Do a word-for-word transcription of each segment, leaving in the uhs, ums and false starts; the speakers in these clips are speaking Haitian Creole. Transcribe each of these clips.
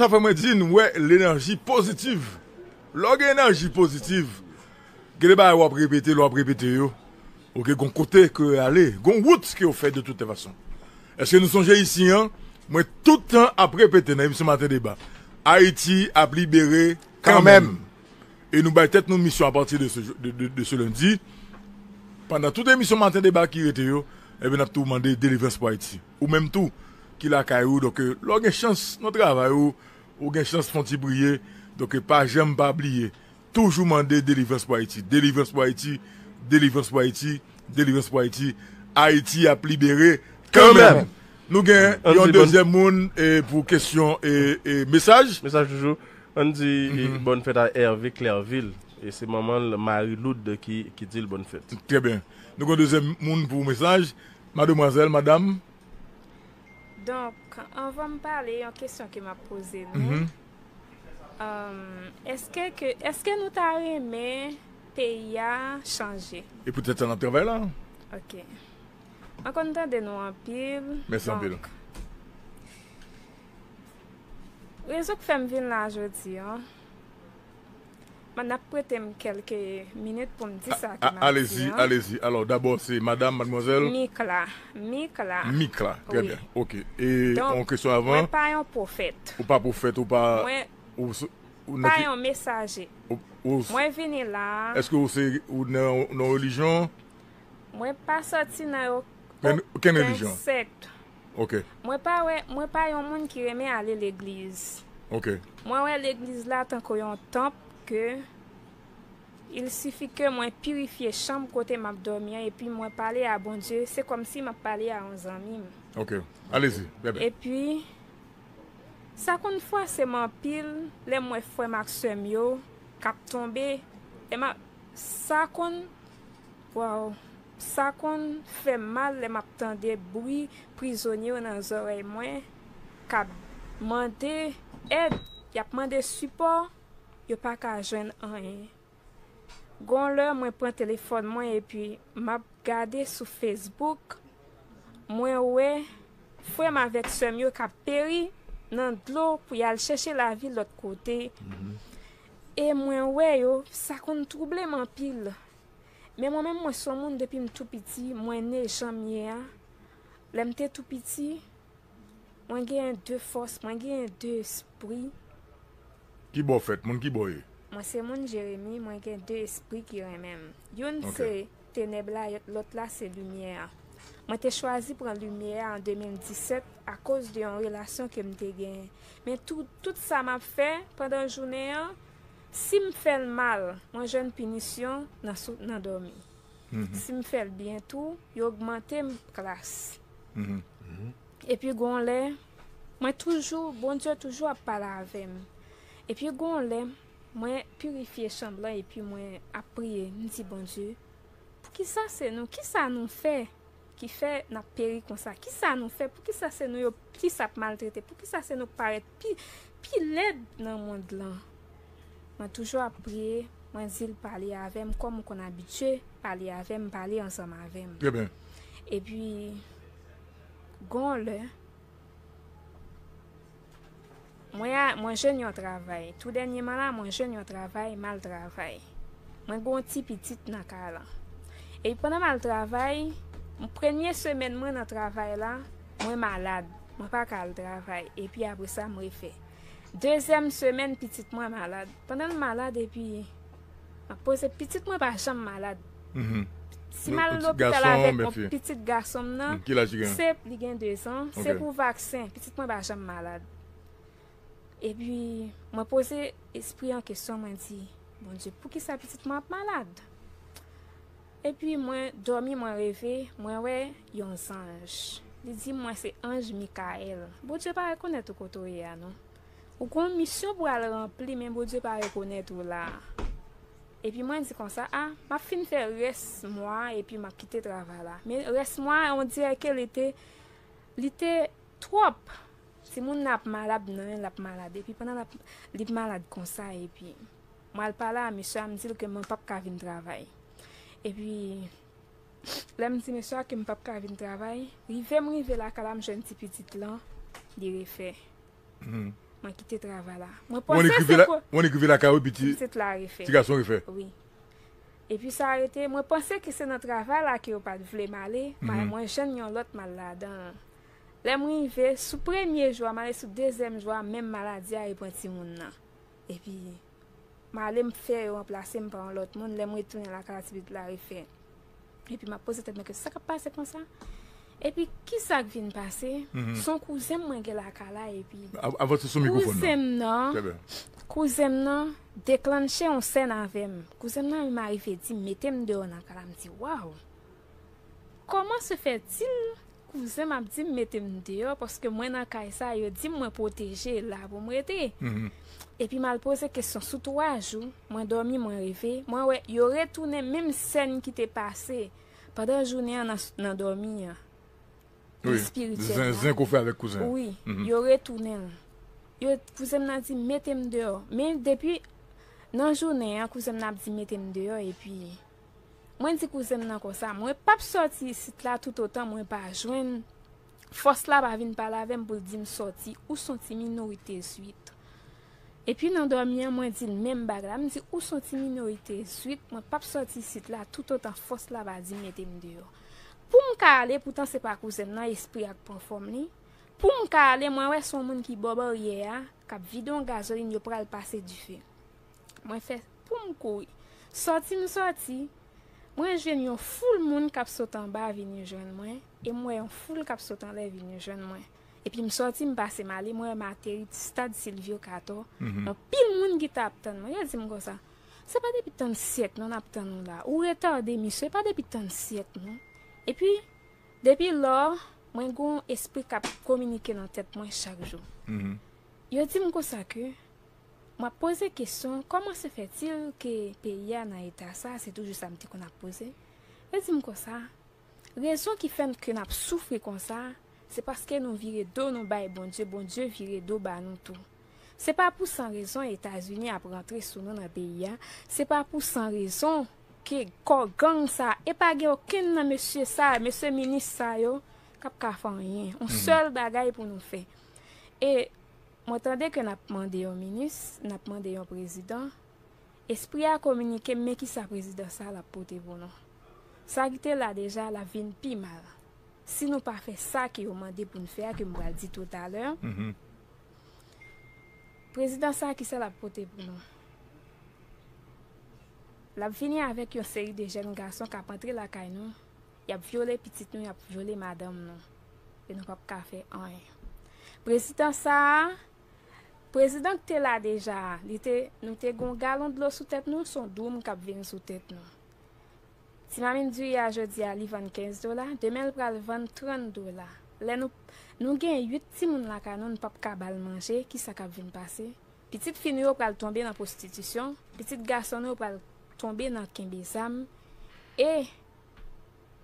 Sa fè mwen di n wè lenèji pozitiv. Lè w gen enèji pozitiv, gen de bagay w ap repete, lè w ap repete yo, oke, gon kote ke w ale, gon wout ke w fè de toute façon. Èske nou sonje isi an? Mwen tout tan ap repete nan emisyon Maten Deba, Ayiti ap libere kanmenm. E nou bay tèt nou misyon apati de se, de, de, de se lendi. Pandan tout emisyon Maten Deba ki rete yo, ebyen, n ap tou mande delivrans pou Ayiti. Ou menm tou, ki lakay ou, donk, euh, lè w gen chans nan travay ou, ou gen chans fè yon ti priye, donk, pa janm pa bliye. Toujou mande delivrans pou Ayiti, delivrans pou Ayiti, delivrans pou Ayiti, delivrans pou Ayiti. Ayiti ap libere kanmenm. Nou gen yon dezyèm moun, e, pou kesyon e, e mesaj. Mesaj toujou. Ann di, e, bòn fèt a Hervé Clerville. E se manman l, Marie Lourdes, ki, ki di l bòn fèt. Trè byen. Nou gen dezyèm moun pou mesaj. Mademwazèl, madam. Donk, anvan m pale, yon kesyon ke m ap poze nou. Èske ke, èske nou ta renmen peyi a chanje? E poutèt sa n ap travay la. Ok. Mwen konn tande nou anpil. Mèsi anpil. Donk, rezon k fè m vin la jodi an, n ap prete m kèlke minit pou m di sa ke m ap di an. Alezi, alezi. Alò, dabò, se madam, madmwazèl? Mikla. Mikla. Mikla, trè byen. Ok. E yon kesyon avan? Donk, mwen pa yon pwofèt. Ou pa pwofèt, ou pa... Mwen pa yon mesaje. Mwen vini la. Èske ou se, ou nan, nan relijyon? Mwen pa sòti nan yo okenn sèkt. Ok. Mwen pa wè, mwen pa yon moun ki renmen ale legliz. Ok. Mwen wè legliz la tankou yon tanp ke il sifi ke mwen pirifye chanm kote m ap dòmi an, epi mwen pale a Bondye, se kòmsi m ap pale a yon zanmi m. Ok. Alezi, bèbè. Epi, sa konn fwase m anpil lè m wè frè m ak sè m yo k ap tonbe. Lè m ap, sa konn Waw, sa konn fè m mal lè m ap tande bri prizonye yo nan zòrèy mwen k ap mande èd, y ap mande sipò, yo pa ka jwenn anyen. Gon lè mwen pran telefòn mwen epi m ap gade sou Facebook, mwen wè frè m avèk sè m yo k ap peri nan dlo pou y al chèche lavi lòt kote. E mwen wè yo, sa konn twouble m anpil. Men mwen menm, mwen se yon moun depi m tou piti, mwen ne jan m ye a. Lè m te tou piti, mwen genyen de fòs, mwen genyen de espri. Ki bò w fèt? Moun ki bò w ye? Mwen se moun Jeremi, mwen gen de espri ki renmen m. Youn se tenèb la, lòt la se limyè a. Mwen te chwazi pran limyè a an de mil disèt akoz de yon relasyon ke m te genyen. Men tou, tout sa m ap fè pandan jounen an, si m fè l mal, mwen jwenn pinisyon nan sou, nan dòmi. Si m fè l byen tou, yo ogmante m klas. Epi gon lè, mwen toujou, Bondye toujou ap pale avè m. Epi gon lè, mwen pirifye chanm lan epi mwen ap priye, m di, Bondye, poukisa se nou? Kisa nou fè ki fè n ap peri konsa? Kisa nou fè? Poukisa se nou yo plis ap maltrete? Poukisa se nou k parèt pi, pi lèd nan mond lan? Mwen toujou ap priye, mwen di l pale avè m kòm ou konn abitye pale avè m, pale ansanm avè m. Trè byen. Epi, gon lè, mwen a, mwen jwenn yon travay. Tou dènyèman la, mwen jwenn yon travay, m al travay. Mwen gen yon ti pitit nan kay lan. Epi pandan m al travay, m, premye semèn mwen nan travay la, mwen malad. Mwen pa ka al travay. Epi apre sa, m refè. Dezyèm semèn, pitit mwen malad. Pandan l malad, epi m ap poze, pitit mwen pa janm malad. Si m al lopital avèk yon pitit gason m nan, se, li gen de zan, se pou vaksen, pitit mwen pa janm malad. Epi, mwen poze espri an kesyon, mwen di, Bondye, poukisa pitit mwen ap malad? Epi, mwen dòmi, mwen reve, mwen wè yon zanj. Li di mwen se anj Mikayèl. Bondye pa rekonèt ou kote w ye a, non. Ou gen yon misyon pou al ranpli, men Bondye pa rekonèt ou la a. Epi mwen di konsa, a, m ap fin fè rès mwa a, epi m ap kite travay la. Men rès mwa a, on dirè ke li te, li te twòp. Timoun nan ap malad, nan men l ap malad. Epi pandan l ap, li malad konsa, epi mwen al pale a mesye a, m di l ke mwen p ap ka vin travay. Epi, lè m di mesye a ke m p ap ka vin travay, rive m rive lakay la, m jwenn ti pitit lan, li refè. Mwen kite travay la. Mwen panse se pou... Mwen rive lakay ou, epi ti gason refè. Wi. Epi sa rete, mwen panse ke se nan travay la ke yo pa t vle m ale, men mwen jwenn yon lòt m al ladan l. Lè m rive, sou premye jou a, m ale sou dezyèm jou a, menm maladi a reprann timoun nan. Epi, m ale, m fè yo ranplase m pa yon lòt moun. Lè m retounen lakay la, ti pitit la refè. Epi, m ap poze tèt mwen kesyon, sa k ap pase konsa? Epi, ki sa k vin pase? Se yon kouzen m mwen gen lakay la, epi kouzen m nan, kouzen m nan deklanche yon sèn avè m. Kouzen m nan menm arive di m, mete m deyò nan kay la. M di, waw! Comment se fait-il kouzen m ap di m mete m deyò, paske mwen nan kay sa, yo di m mwen pwoteje, la pou m rete. Epi m al poze kesyon, sou twa jou, mwen dòmi, mwen reve, mwen wè yo retounen menm sèn ki te pase pandan jounen an nan, nan dòmi an. Wi, zen, zen ko fè avèk kouzen. Wi, yo retounen l. Yo, kouzen m nan di, mete m deyò. Men depi nan jounen an, kouzen m nan ap di, mete m deyò, epi mwen di kouzen m nan konsa, mwen p ap sòti isit la toutotan mwen pa jwenn fòs la pa vin pale avè m pou l di m sòti, ou s on ti minorite zwit. Epi nan dòmi an, mwen di l menm bagay la, m di, ou s on ti minorite zwit, mwen p ap sòti isit la toutotan fòs la pa di m mete m deyò. Pou m ka ale, poutan se pa kouzen m nan, espri a k pran fòm li. Pou m ka ale, mwen wè s on moun ki bò baryè a, k ap vide yon gazolin, yo pral pase dife. Mwen fè pou m kouri. Sòti m sòti, mwen jwenn yon foul moun k ap sot anba vini jwenn mwen, e m wè yon foul k ap sot anlè vini jwenn mwen. Epi m sòti, m pase m ale, mwen wè m ateri stad Silvio Cator. Anpil moun ki t ap tann mwen, yo di m konsa, se pa depi tann syèk non n ap tann ou la. Ou retade, misye, se pa depi tann syèk non. Epi, depi lò, mwen gen yon espri k ap kominike nan tèt mwen chak jou. Yo di m konsa ke, m ap poze kesyon, comment se fait-il que peyi a nan eta sa, se toujou sa m te konn ap poze. Yo di m konsa, rezon ki fè ke n ap soufri konsa, se paske nou vire do nou bay Bondye, Bondye vire do ba nou tou. Se pa pou san rezon Etazini ap rantre sou nou nan peyi a, se pa pou san rezon ke kò gang sa, e pa gen okenn nan mesye sa, mesye minis sa yo, k ap ka fè anyen. Yon sèl bagay pou nou fè. E mwen tande ke n ap mande yon minis, n ap mande yon prezidan. Espri a kominike m, men kisa prezidan sa l ap pote pou nou. Sa ki te la deja, l ap vin pi mal. Si nou pa fè sa ke yo mande pou n fè a, ke m pral di toutalè, prezidan sa, kisa l ap pote pou nou? L ap vini avèk yon seri de jèn gason k ap antre lakay nou, y ap vyole pitit nou, y ap vyole madanm nou. E nou p ap ka fè anyen. Prezidan sa a, prezidan k te la deja a, li te, nou te gen yon galon dlo sou tèt nou, s on doum k ap vin sou tèt nou. Ti mamit diri a jodi a, li vann kenz dola, demen l pral vann trant dola. Lè nou, nou gen uit timoun lakay nou, nou p ap ka ba l manje, kisa k ap vin pase? Pitit fi nou yo pral tonbe nan pwostitisyon, pitit gason nou yo pral tonbe nan kenbe zam, e,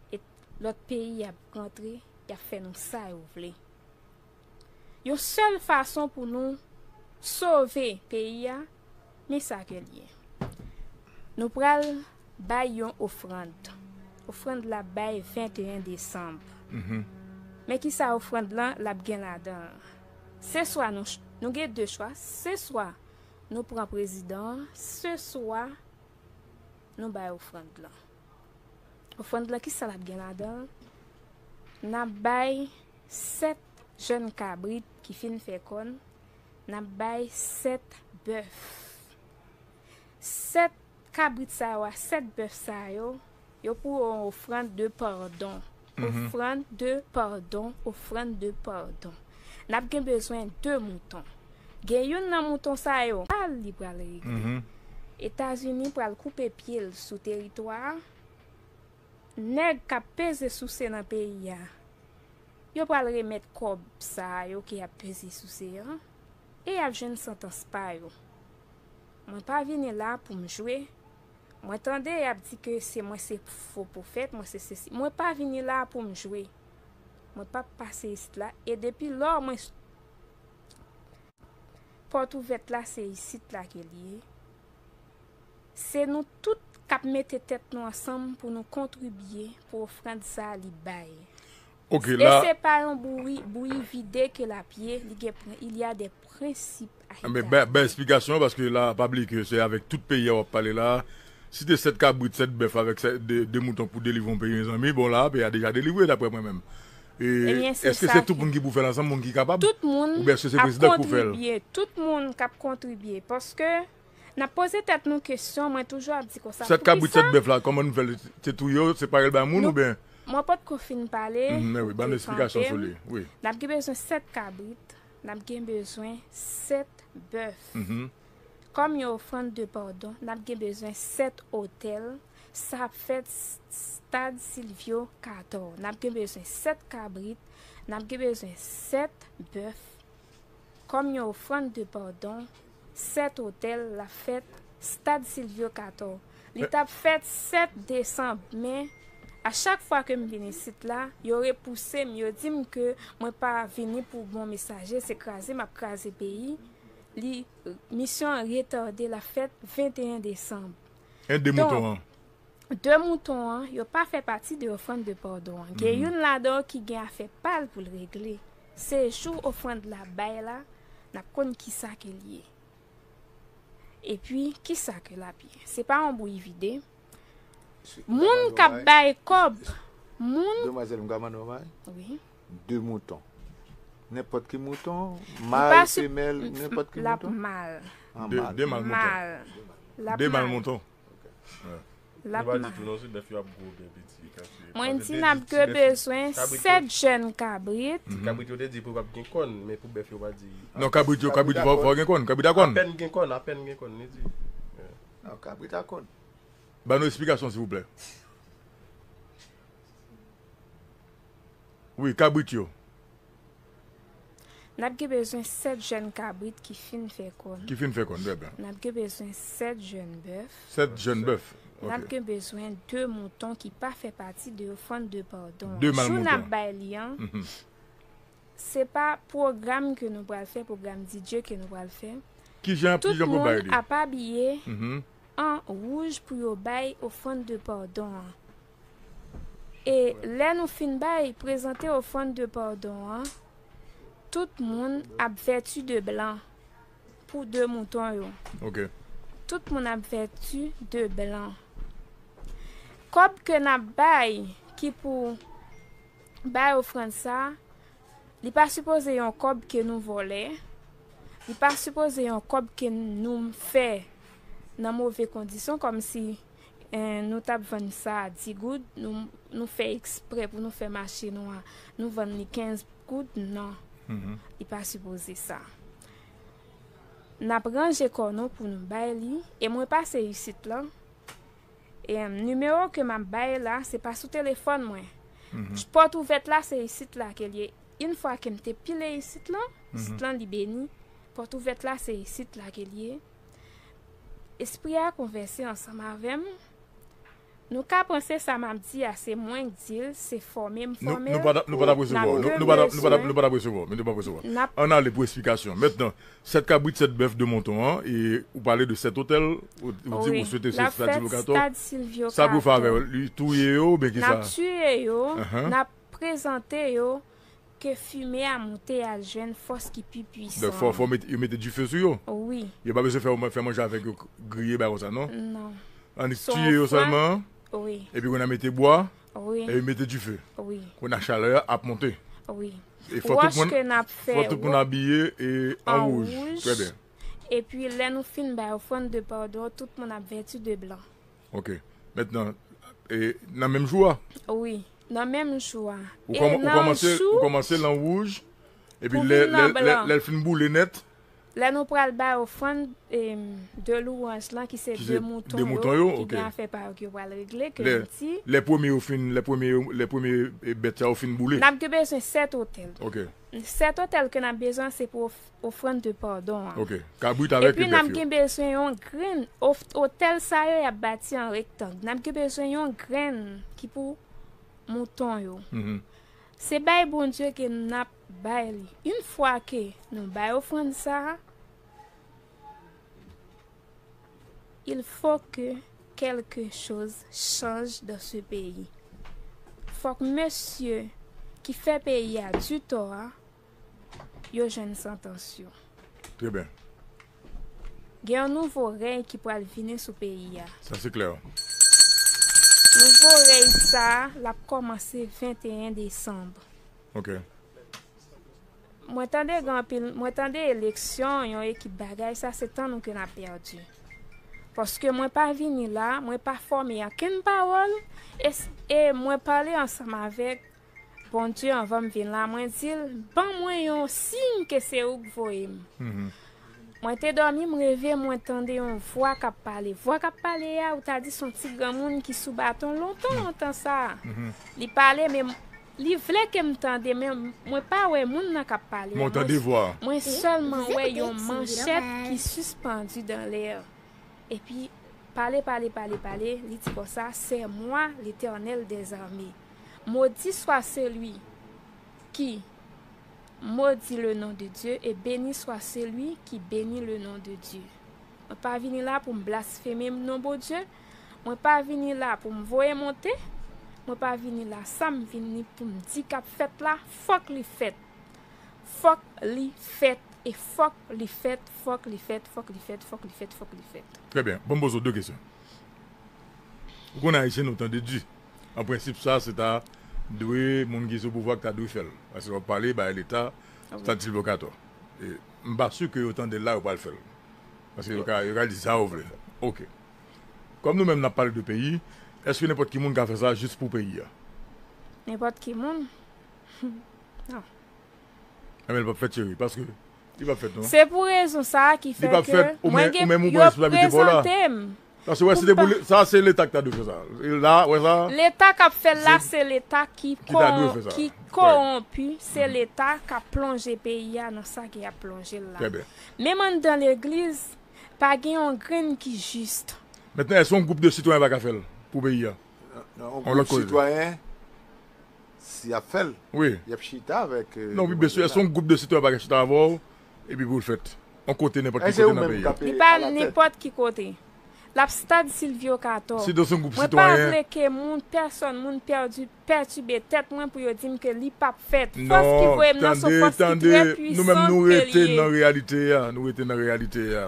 e lòt peyi y ap rantre, y ap fè nou sa yo vle. Yon sèl fason pou nou sove peyi a, men sa ke l ye. Nou pral bay yon ofrann. Ofrann la bay venteyen desanm. Men kisa ofrann lan l ap gen ladan l? Se swa nou, nou gen de chwa, se swa nou pran prezidan an, se swa nou bay ofrann lan. Ofrann lan, kisa l ap gen ladan l? N ap bay sèt jèn kabrit ki fin fè kòn, n ap bay sèt bèf. Sèt kabrit sa yo a, sèt bèf sa yo, yo pou yon ofrann de padon. Ofrann de padon, ofrann de padon. N ap gen bezwen de mouton. Gen youn nan mouton sa yo, pa li pral regle. Etazini pral koupe pye l sou teritwa a. Nèg k ap peze souse nan peyi a, yo pral remèt kòb sa a yo ke y ap peze souse an, e y ap jwenn santans pa yo. Mwen pa vini la pou m jwe. Mwen tande y ap di ke se mwen se fo pwofèt, mwen se sesi. Mwen pa vini la pou m jwe. Mwen p ap pase isit la. E depi lò mwen, pòt ouvèt la, se isit la ke l ye. Se nou tout k ap mete tèt nou ansanm pou nou kontribye pou ofrann sa a li bay. Ok, e la se pa yon bouyi, bouyi vide ke l ap ye, li gen pren, il y a des principes à Ebyen, bay, bay esplikasyon, paske la, pa bliye ke se avèk tout peyi a w ap pale la. Si te sèt kabrit, sèt bèf avèk sèt, de, de mouton pou delivre yon peyi, mezanmi, bon, la, peyi a deja delivre, daprè mwen menm. E, ebyen, se èske sa se tout ki moun ki pou fè l ansanm, moun ki kapab? Tout moun ap kontribye. Oubyen èske se prezidan ki pou fè l? Tout moun k ap kontribye, paske n ap poze tèt nou kesyon, mwen toujou ap di konsa, sèt kabrit, sèt bèf la, kòman nou fè l? Se touye yo, separe l bay moun, oubyen? Mwen potko fin pale, mhm, men wi, ban nou esplikasyon sou li, wi. N ap gen bezwen sèt kabrit, n ap gen bezwen sèt bèf. Mhm. Kòm yon ofrann de padon, n ap gen bezwen sèt otèl, sa ap fèt s-, Stad Silvyo Katò. N ap gen bezwen sèt kabrit, n ap gen bezwen sèt bèf. Kòm yon ofrann de padon, sèt otèl, l ap fèt Stad Silvyo Katò. Li t ap fèt sèt desanm, men a chak fwa ke m vin isit la, yo repouse m, yo di m ke mwen pa vini pou bon mesaje, se kraze m ap kraze peyi. Li, misyon an retade, l ap fèt venteyen desanm. E de mouton an? Donk, de mouton an, yo pa fè pati de ofrann de padon an. Gen youn ladan yo ki gen afè pa l pou l regle. Se jou ofrann la bay la, n ap konn kisa ke l ye. Epi, kisa ke l ap ye. Se pa yon bouyi vide. Moun k ap bay kòb, moun. Demwazèl, m ka mande w bagay? Wi. De mouton. Nenpòt ki mouton, mal, femèl, nenpòt ki mouton? L ap mal. An mal. De mal mouton. Mal. L ap mal. De mal mouton. L ap mal. Yo pa di tou non, se bèf yo ap gwo byen piti, yo ka tiye. Mwen di n ap gen bezwen sèt jèn kabrit. Ti kabrit yo te di pou yo p ap gen kòn, men pou bèf yo pa di. Non, kabrit yo, kabrit yo fò, fò gen kòn, kabrit a kòn. Apèn gen kòn, apèn gen kòn, li di. Non, kabrit a kòn. Ban nou esplikasyon, silvouplè. Wi, kabrit yo. N ap gen bezwen sèt jèn kabrit ki fin fè kòn. Ki fin fè kòn, trè byen. N ap gen bezwen sèt jèn bèf. Sèt jèn bèf, ok. N ap gen bezwen de mouton ki pa fè pati de ofrann de padon an. De mal mouton. Jou n ap bay li an, se pa pwogram ke nou pral fè, pwogram DJ ke nou pral fè. Kijan, kijan pou bay li? Tout moun ap abiye an wouj pou yo bay ofrann de padon an. E lè nou fin bay, prezante ofrann de padon an, tout moun ap vèti de blan pou de mouton yo. Ok. Tout moun ap vèti de blan. Kòb ke n ap bay, ki pou bay ofrann sa, li pa sipoze yon kòb ke nou vòlè. Li pa sipoze yon kòb ke nou fè nan move kondisyon, kòmsi, eh, nou t ap vann sa a dis goud, nou, nou fè eksprè pou nou fè mache nou a, nou vann li kenz goud, non. Mhm. Li pa sipoze sa. N ap ranje kò nou pou nou bay li, e mwen pase isit lan, E, nimewo ke m ap bay la, se pa sou telefòn mwen. Mhm. Pòt ouvèt la, se isit la ke l ye. Yon fwa ke m te pile isit lan, isit lan li beni. Pòt ouvèt la, se isit la ke l ye. Espri a konvèse ansanm avè m. Nou ka panse sa m ap di a, se mwen k di l, se fòme m fòme l. Nou, nou pa t ap, nou pa t ap resevwa w. Nou, nou pa t ap, nou pa t ap, nou pa t ap resevwa w. Nou pa t ap resevwa w. Ann ale pou esplikasyon. Mentnan, sèt kabrit, sèt bèf de mouton an, e ou pale de sèt otèl, ou, ou di ou swete se Stad Silvyo Katò. Sa pou fè avè yo, li touye yo oubyen kisa? N ap tiye yo, n ap prezante yo ke fimen a monte al jwenn fòs ki pi pwisan. Donk, fò, fò mete, yo mete dife sou yo? Wi. Yo pa bezwen fè, fè manje avèk yo, griye, bagay konsa, non? Non. Annik tiye yo sèlman, epi kounye a mete bwa, epi mete dife. Wi. Kounye a chalè a ap monte. Wi. E fò tout moun, fò tout moun abiye e an wouj. Trè byen. Epi lè nou fin bay ofrann de padon, tout moun ap vèti de blan. Ok. Mentnan, e nan menm jou a? Wi, nan menm jou a. Ou kòmanse, ou kòmanse lan wouj, epi lè, lè, lè, lè l fin boule nèt, lè nou pral bay ofrann, em, de louwanj lan, ki se de mouton yo, ki gen afè pa yo ke yo pral regle, ke nou di. Lè premye yo fin, lè premye yo, lè premye, e, bèt sa yo fin boule. N ap gen bezwen sèt otèl. Ok. Sèt otèl ke n ap bezwen, se pou of-, ofrann de padon an. Ok. Kabrit avèk bèf yo. Epi n ap gen bezwen yon grenn, of-, otèl sa yo, y ap bati an rektang. N ap gen bezwen yon grenn ki pou mouton yo. Mhm. Se bay Bondye ke n ap bay li. Yon fwa ke nou bay ofrann sa a, il faut que quelque chose change dans ce pays. Fòk mesye ki fè peyi a di tò a, yo jwenn santans yo. Trè byen. Gen yon nouvo rèy ki pral vini sou peyi a. Sa se klè. Nouvo rèy sa a, l ap kòmanse venteyen desanm. Ok. Mwen tande gen anpil, mwen tande eleksyon, yon ekip bagay, sa se tan nou ke n ap pèdi. Paske mwen pa vini la, mwen pa fòme ankenn pawòl, e, e mwen pale ansanm avèk Bondye anvan m vin la, mwen di l, ban mwen yon siy ke se ou k voye m. Mwen te dòmi, m reve, mwen tande yon vwa k ap pale. Vwa k ap pale a, ou ta di se yon ti granmoun ki sou baton lontan, lontan sa. Li pale, men li vle ke m tande, men mwen pa wè moun nan k ap pale. Men w tande vwa. Mwen sèlman wè yon manchèt ki sispandu dans l'air. Epi, pale, pale, pale, pale, li di konsa, c'est moi, l'Éternel des armées. Maudit soit celui qui maudit le nom de Dieu et béni soit celui qui bénit le nom de Dieu. Mwen pa vini la pou m blasfeme non Bondye. Mwen pa vini la pou m voye monte. Mwen pa vini la sa m vini pou m di k ap fèt la, fòk li fèt. Fòk li fèt e fòk li fèt, fòk li fèt, fòk li fèt, fòk li fèt, fòk li fèt. Trè byen. Ban m poze w de kesyon. Ou konnen Ayisyen nou tande di. An prensip sa, se ta dwe moun ki sou pouvwa ki ta dwe fè l. Paske w ap pale bay Leta, Stad Silvyo Katò. E m pa si ke yo tande l la, yo pral fè l. Paske yo ka, yo ka di sa yo vle. Ok. Kòm nou menm n ap pale de peyi, èske nenpòt ki moun ka fè sa jis pou peyi a? Nenpòt ki moun? Non. Enben, li p ap fèt, cheri, paske li p ap fèt, non. Se pou rezon sa a ki fè ke mwen gen, yo prezante m. Paske wè, se te pou le-, sa, se Leta ki ta dwe fè sa. E la, wè sa. Leta k ap fè l la, se Leta ki, ki kowonpi, se Leta k ap plonje peyi a nan sa ke y ap plonje l la. Menm anndan legliz, pa gen yon grenn ki jis. Mentnan, èske yon gwoup de sitwayen pa ka fè l pou peyi a? Non, yon gwoup sitwayen, si y ap fè l, wi, y ap chita avèk. Non, wi, byen si, èske yon gwoup de sitwayen pa ka chita avè w epi pou l fèt? Yon kote, nenpòt ki kote nan peyi a. Li pa nenpòt ki kote. L ap Stad Silvyo Katò. Si dans yon gwoup sitwayen. Mwen pa vle ke moun, pèsòn, moun pèdi, pètibe tèt mwen pou yo di m ke li p ap fèt. Fòs ki voye m nan se yon fòs ki trè pwisan ke li ye. Non, tande, tande, nou menm nou rete nan reyalite a, nou rete nan reyalite a.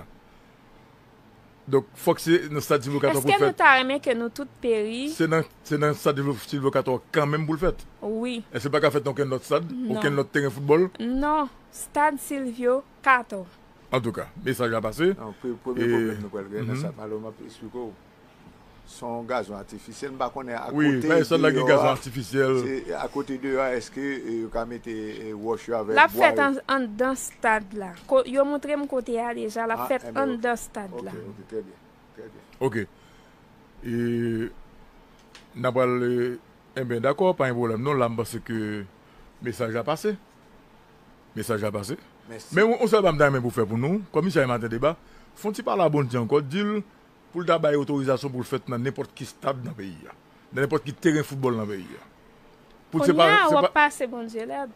Donk, fòk se nan Stad Silvyo Katò pou l fèt. Èske nou ta renmen ke nou tout peri? Se nan, se nan Stad Silvyo, Silvyo Katò kanmenm pou l fèt? Wi. Èske l pa ka fèt nan okenn lòt stad? Non. Okenn lòt teren foutbòl? Non. Stad Silvyo Katò. Antouka, mesaj la pase. Non, pre-, premye pwoblèm nou pral gen nan sa, Malo, m ap esplike w. Se yon gazon atifisyèl, m pa konnen akote deyò a. Wi, stad la gen gazon atifisyèl. Se akote deyò a, èske, e, yo ka mete, e, wòch yo avèk bwa yo? L ap fèt an, anndan stad la. Ko-, yo montre m kote a deja, l ap fèt anndan stad la. Ok, ok, trè byen, trè byen. Ok. E, n a pral, e, Enben, dakò, pa gen pwoblèm non, la m panse ke mesaj la pase. Mesaj la pase. Mèsi. Men yon sèl bagay m ta renmen pou fè pou nou, kòm misye a maten deba, fè yon ti pale a Bondye ankò, di l pou l ta bay otorizasyon pou l fèt nan nenpòt ki stad nan peyi a, nan nenpòt ki teren foutbòl nan peyi a. Pou se pa, Kounye a, se w ap pa. Pase Bondye lèd.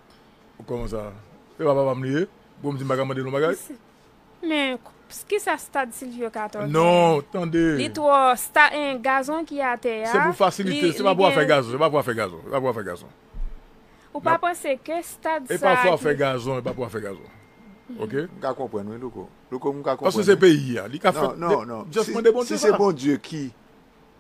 Kòman sa? Se pa papa m li ye? Pou m di m pa ka mande l yon bagay? Men, kisa Stad Silvyo Katò gen? Non, tande. Li twò sta-, en, gazon ki atè a. Se pou fasilite, se pa pou afè gazon, se pa pou afè gazon, se pa pou afè gazon. Ou pa panse ke stad sa a ki. E pa pou afè gazon, e pa pou afè gazon. Ok? M ka konprann wi, Louko. Louko, m ka konprann wi. Paske se peyi a, li ka fèt. Non, non, non. Just mande Bondye sa. Si se Bondye ki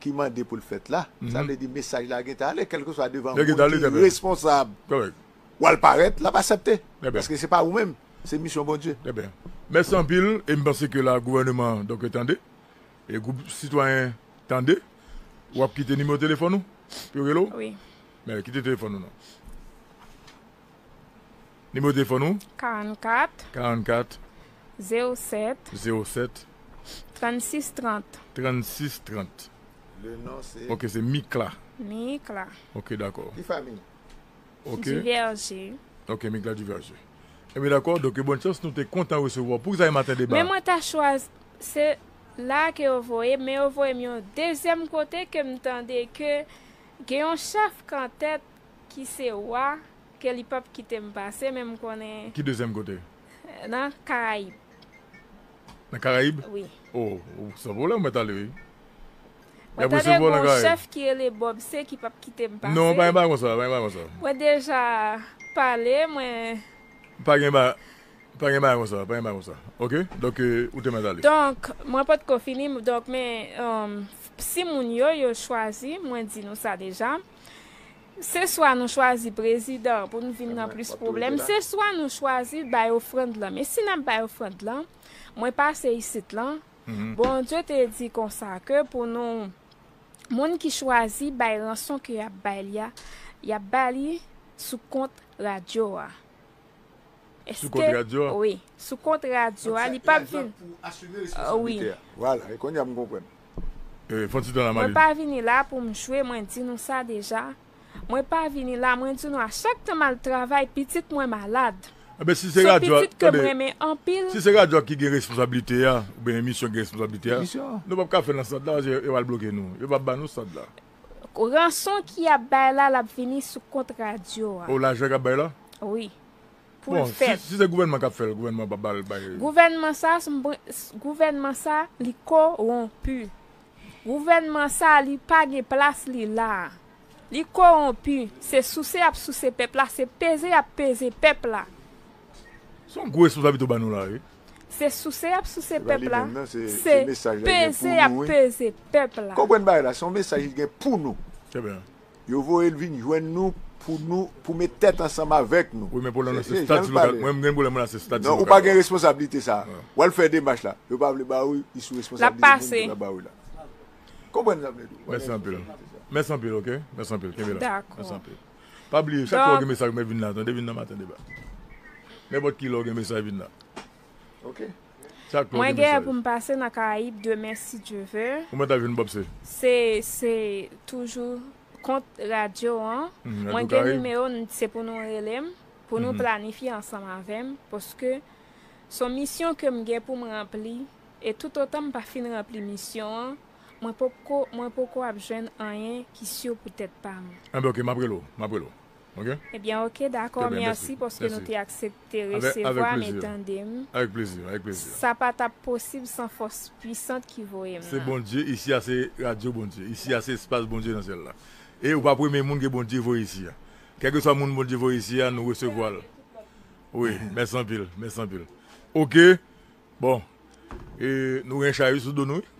ki mande pou l fèt la, sa vle di mesaj la gentan ale, kèlkeswa devan moun ki responsab, w al parèt, l ap aksepte. Paske se pa ou menm, se misyon Bondye. Trè byen. Mèsi anpil, e m panse ke la gouvènman an, donk, tande, e gwoup sitwayen tande, w ap kite nimewo telefòn ou pou yo rele w? Wi. Men kite telefòn ou non. Nimewo telefòn ou? Karannkat. Karannkat. Zewo sèt. Zewo sèt. Trannsis trant. Trannsis trant. Le non se? Ok, se Mikla. Mikla. Ok, dakò. Ki fanmi? Ok. Divèje. Ok, Mikla Divèje. Ebyen dakò, donk bòn chans, nou te kontan resevwa w. Poukisa e maten deba? Men mwen ta chwazi, se la ke yo voye m, men yo voye m yon dezyèm kote ke m tande ke gen yon chèf k antèt ki se wa, ke li p ap kite m pase, men m konnen. Ki dezyèm kote? Nan Karayib. Nan Karayib? Wi. O, san pwoblèm, ou mèt ale, wi. Mwen tande gon chèf ki rele Bob C ki p ap kite m pase. Non, pa gen bagay konsa, pa gen bagay konsa. Mwen deja pale, mwen. Pa gen bagay, pa gen bagay konsa, pa gen bagay konsa. Oke? Donk, eh, ou te mèt ale. Donk, mwen potko fini, donk, men, um, si moun yo, yo chwazi, mwen di nou sa deja. Se swa nou chwazi prezidan pou nou vin nan plis pwoblèm, se swa nou chwazi bay ofrann lan. Men si n ap bay ofrann lan, mwen pase isit lan, Bondye te di konsa ke pou nou, moun ki chwazi bay ranson ke y ap bay li a, y ap ba li sou kont radyo a. Sou kont radyo a? Wi, sou kont radyo a, li p ap vin. Wi. Vwala, e kounye a m konprann. Eh, fè yon ti tan la, Mwen pa vini la pou m jwe, mwen di nou sa deja. Mwen pa vini la, mwen di nou a chak tan m al travay, pitit mwen malad. Enben, si se radyo a, pitit ke m renmen anpil. Si se radyo a ki gen responsablite a, oubyen emisyon ki gen responsablite a, nou p ap ka fè l nan stad la, yo pral bloke nou. Yo p ap ba nou stad la. Ranson ki ap bay la, l ap vini sou kont radyo a. O, lajan k ap bay la? Wi. Pou l fèt. Bon, si, si se gouvènman k ap fè l, gouvènman p ap ba l bay. Gouvènman sa, gouvènman sa, li kowonpi. Gouvènman sa, li pa gen plas li la. Li kowonpi. Se souse y ap souse pèp la, se peze y ap peze pèp la. Se yon gwo responsablite w ba nou la, wi. Se souse y ap souse pèp la, se peze y ap peze pèp la. Konprann bagay la, se yon mesaj li gen pou nou. Trè byen. Yo voye l vin jwenn nou pou nou, pou met tèt ansanm avèk nou. Wi, men pwoblèm nan se stati lokal. Mwen, m gen pwoblèm nan se stati lokal. Non, ou pa gen responsablite sa. W al fè demach la. Yo pa vle ba ou, li sou responsablite moun ki pa ba ou la. Konprann sa m vle di w. Mèsi anpil. Mèsi anpil, oke? Mèsi anpil. Kenbe la. Dakò. Mèsi anpil. Pa bliye, chak lè w gen mesaj, mwen vin la, tande, vin nan maten deba. Nenpòt ki lè w gen mesaj, vin la. Oke. Chak lè w gen mesaj. Mwen gen pou m pase nan Karayib demen, si Dye ve. Ou mèt al jwenn Bob C. Se, se toujou kont radyo an. Mwen gen nimewo n, se pou nou rele m, pou nou planifye ansanm avè m, paske se yon misyon ke m gen pou m ranpli, e toutotan m pa fin ranpli misyon an, mwen poko, mwen poko ap jwenn anyen ki si pou tèt pa m. Enben, oke, m ap rele w, m ap rele w. Oke? Ebyen, oke, dakò, mèsi paske nou te aksepte resevwa m e tande m. Avèk plezi, avèk plezi. Sa pa t ap posib san fòs pwisant ki voye m nan. Se Bondye, isi a se radyo Bondye, isi a se espas Bondye nan syèl la. E ou pa premye moun ke Bondye voye isi a. Kèlkeswa moun Bondye voye isi a, nou resevwa l. Wi, mèsi anpil, mèsi anpil. Oke. Bon. E nou gen chay sou do nou, wi.